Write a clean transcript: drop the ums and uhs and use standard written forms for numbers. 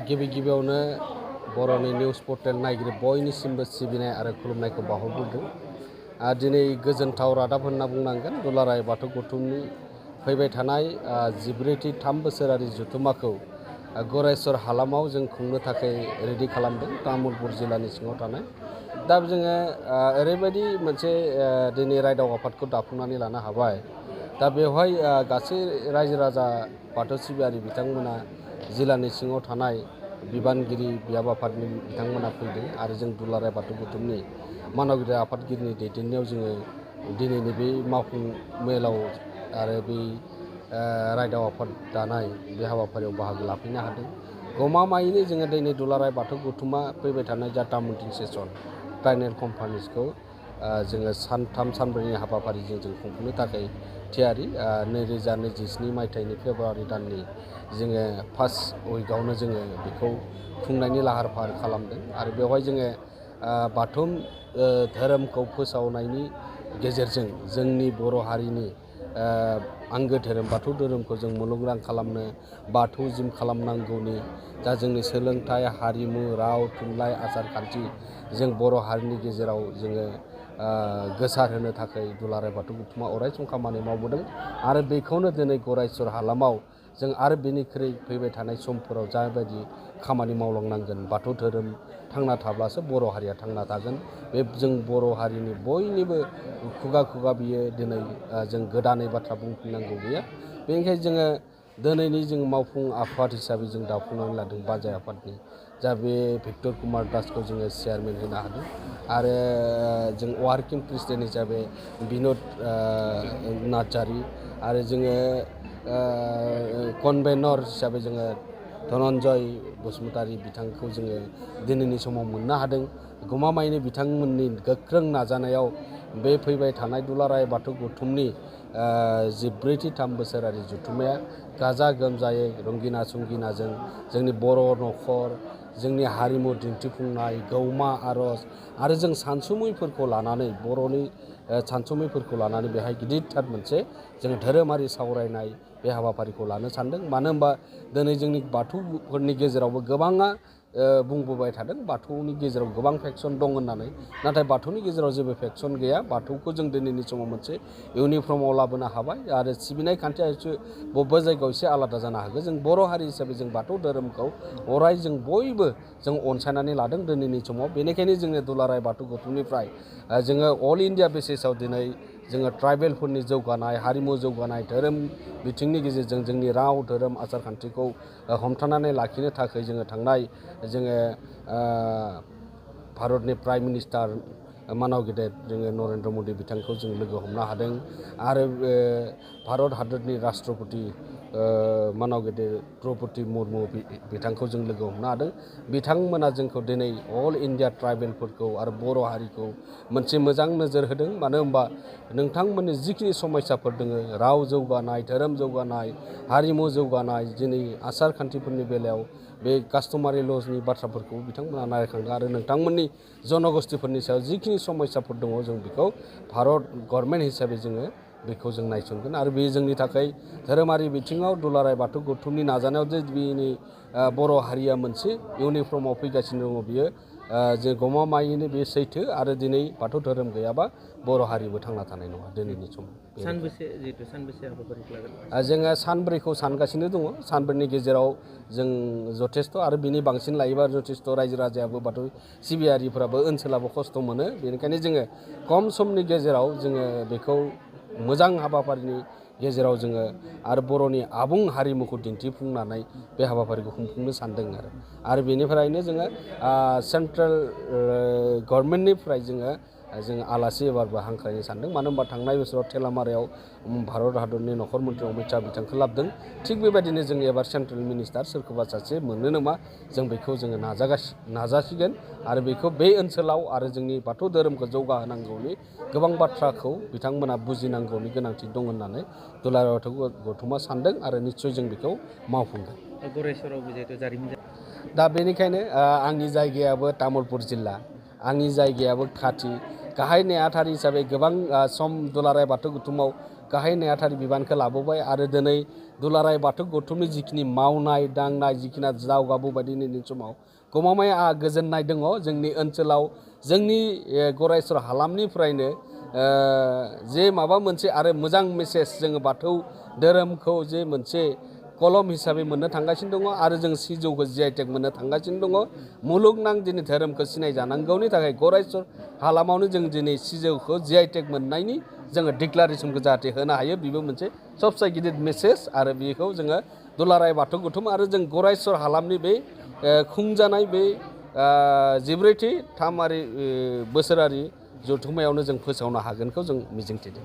गिबि गिबियावनो बर'नि निउस पर्टेल नायगिरि बयनिसिमबो सिबिनाय आरो खुलुमनायखौ बावहरग्रोदों। दिनै गोजोनथाव रादाब होनना बुंनांगोन दुलाराय बाथौ गौथुमनि फैबाय थानाय 14थि 3 बोसोरारि जथुम्माखौ गरेस्वर हालामाव जों खुंनो थाखाय रेडि खालामदों तामुलपुर जिल्लानि सिङाव थानाय। दा जोङो ओरैबायदि मोनसे दिनै रायदाव आफादखौ दाफुंनानै लानो हाबाय। दा बेवहाय गासै रायजो राजा बाथौ सिबियारि बिथांमोना जिल्लानि सिङाव थानाय बिबानगिरि बियाब आफादनि बिथांमोना फैदों आरो जों दुलाराय बाथौ गौथुमनि मानगिरि आफादगिरिनि दैदेननायाव जोङो दिनैनि बे मावफुं मेलाव आरो बे रायदाव आफाद दानाय बे हाबाफारियाव बाहागो लाफैनो हादों। गमामायैनो जोङो दिनै दुलाराय बाथौ गौथुमा फैबाय थानाय जाटा मिटिं सेसन फाइनेल कनफारेन्सखौ जोङो सानथाम सानब्रैनि हाबाफारिजों जों खुंफुंनो थाखाय थियारि। 2027 मायथाइनि फेब्रुवारि दाननि जोङो फार्स्ट उइकआवनो जोङो बेखौ खुंनायनि लाहार फाहार खालामदों आरो बेवहाय जोङो बाथौ धोरोमखौ फोसावनायनि गेजेरजों जोंनि बर' हारिनि आंगो धोरोम बाथौ धोरोमखौ जों मुलुगनां खालामनो बाथौजिम खालामनांगौनि दा जोंनि सोलोंथाइ हारिमु राव थुनलाइ आसार खान्थि जों बर' हारिनि गेजेराव जोङो गोसार होनो थाखाय दुलाराय बाथौ गौथुमा अरायसम खामानि मावबोदों आरो बेखौनो दिनै गरेस्वर हालामाव जों आरो बेनिख्रुइ फैबाय थानाय समफोराव जाबायदि खामानि मावलांनांगोन। बाथौ धोरोम थांना थाब्लासो बर' हारिया थांना थागोन। बे जों बर' हारिनि बयनिबो खुगा खुगा बियो दिनै जों गोदानै बाथ्रा बुंफिननांगौ गैया। बेनिखायनो जोङो दिनैनि जों मावफुं आफाद हिसाबै जों दाफुंनानै लादों बाजाय आफादनि जा बे भिक्टर कुमार दासखौ जोङो चेयारमेन होनो हादों आरो जों वार्किं प्रेसिडेन्ट हिसाबै बिन'द नार्जारि आरो जोङो कनभेनर हिसाबै जोङो धनन्जय बसुमतारी बिथांखौ जोङो दिनैनि समाव मोननो हादों। गमामायैनो बिथांमोननि गोख्रों नाजानायाव बे फैबाय थानाय दुलाराय बाथौ गौथुमनि 14थि 3 बोसोरारि जथुम्माया गाजा गोमजायै रंगिना संगिनाजों जोंनि बर' न'खर जोंनि हारिमु दिन्थिफुंनाय गौमा आर'ज आरो जों सानसुमैफोरखौ लानानै बर'नि सानसुमैफोरखौ लानानै बेहाय गिदिरथार मोनसे जों धोरोमारि सावरायनाय बे हाबाफारिखौ लानो सानदों। मानो होनबा दिनै जोंनि बाथौफोरनि गेजेरावबो गोबाङा बुंबोबाय थादों बाथौनि गेजेराव गोबां फेक्सन दं होननानै, नाथाय बाथौनि गेजेराव जेबो फेक्सन गैया। बाथौखौ जों दिनैनि समाव मोनसे इउनिफर्माव लाबोनो हाबाय आरो सिबिनाय खान्थिया एसे बबेबा जायगायाव एसे आलादा जानो हागौ। जों बर' हारि हिसाबै जों बाथौ धोरोमखौ अराय जों बयबो जों अनसायनानै लादों दिनैनि समाव। बेनिखायनो जोङो दुलाराय बाथौ गौथुमनिफ्राय जोङो अल इन्डिया बेसिसाव दिनै जोङो ट्राइबेलफोरनि जौगानाय हारिमु जौगानाय धोरोम बिथिंनि गेजेरजों जोंनि राव धोरोम आसार खान्थिखौ हमथानानै लाखिनो थाखाय जोङो थांनाय जोङो भारतनि प्राइम मिनिस्टार मानव गेदेर जोङो नरेन्द्र मदि बिथांखौ जों लोगो हमनो हादों आरो भारत हादरनि राष्ट्रपति मानव गेदेर द्रौपदी मुर्मु बिथांखौ जों लोगो हमनो हादों। बिथांमोना जोंखौ दिनै अल इन्डिया ट्राइबेलफोरखौ आरो बर' हारिखौ मोनसे मोजां नोजोर होदों। मानो होनबा नोंथांमोननि जिखिनि समस्याफोर दङ राव जौगानाय धोरोम जौगानाय हारिमु जौगानाय दिनै आसार खान्थिफोरनि बेलायाव बे कास्टमारि लजनि बाथ्राफोरखौ बिथांमोना नायखांदों आरो नोंथांमोननि जनगोष्ठीफोरनि सायाव जिखिनि समस्याफोर दङ जों बेखौ भारत गभर्नमेन्ट हिसाबै जोङो बेखौ जों नायसनगोन आरो बे जोंनि थाखाय धोरोमारि बिथिङाव दुलाराय बाथौ गौथुमनि नाजानायाव जे बेनि बर' हारिया मोनसे इउनिफर्माव फैगासिनो दङ बियो जे गमामायैनो बे सैथो आरो दिनै बाथौ धोरोम गैयाबा बर' हारिबो थांना थानाय नङा दिनैनि समाव। सानबेसे हाबाफारिखौ लागोन? जोङो सानब्रैखौ सानगासिनो दङ। सानब्रैनि गेजेराव जों जथेस्थ' आरो बिनि बांसिन लायोबा जथेस्थ' रायजो राजायाबो बाथौ सिबियारिफ्राबो ओनसोलाबो खस्थ' मोनो। बेनिखायनो जोङो खम समनि गेजेराव जोङो बेखौ मोजां हाबाफारिनि गेजेराव जोङो आरो बर'नि आबुं हारिमुखौ दिन्थिफुंनानै बे हाबाफारिखौ खुंफुंनो सानदों आरो बेनिफ्रायनो जोङो सेन्ट्रेल गभर्नमेन्टनिफ्राय जोङो आलासि एबारबो हांख्रायनो सानदों। मानो होनबा थांनाय बोसोराव थेलामारायाव भारत हादरनि नखर मन्थ्रि अमित शाह बिथांखौ लाबोदों। थिग बेबायदिनो जों एबार सेन्ट्रेल मिनिस्टार सोरखौबा सासे मोनो नामा जों बेखौ जोङो नाजासिगोन आरो बेखौ बे ओनसोलाव आरो जोंनि बाथौ धोरोमखौ जौगाहोनांगौनि गोबां बाथ्राखौ बिथांमोना बुजिनांगौनि गोनांथि दं होननानै दुलाराय बाथौ गौथुमा सानदों आरो निस्सय जों बेखौ मावफुंगोन। गरेस्वरावबो जिहेतु जारिमिन दा बेनिखायनो आंनि जायगायाबो तामुलपुर जिल्ला, आंनि जायगायाबो खाथि गाहाय नेहाथारि हिसाबै गोबां सम दुलाराय बाथौ गौथुमाव गाहाय नेहाथारि बिबानखौ लाबोबाय आरो दिनै दुलाराय बाथौ गौथुमनि जिखिनि मावनाय दांनाय जिखिनि दावगाबोबाय दिनैनि समाव गमामायै आंहा गोजोननाय दङ जोंनि ओनसोलाव जोंनि गरायसर हालामनिफ्रायनो जे माबा मोनसे आरो मोजां मेसेज जोङो बाथौ धोरोमखौ जे मोनसे कलम हिसाबै मोननो थांगासिनो दङ आरो जों सिजौखौ GI-टेग मोननो थांगासिनो दङ मुलुगनां दिनै धोरोमखौ सिनायजानांगौनि थाखाय गरायसर हालामावनो जों दिनै सिजौखौ GI-टेग मोननायनि जोङो डिक्लारेसनखौ जाहाथे होनो हायो बेबो मोनसे सबसे गिदिर मेसेज आरो बेखौ जोङो दुलाराय बाथौ गौथुम आरो जों गरायसर हालामनि बे खुंजानाय बे 14थि बोसोरारि जथुम्मायावनो जों फोसावनो हागोनखौ जों मिजिंथिदों।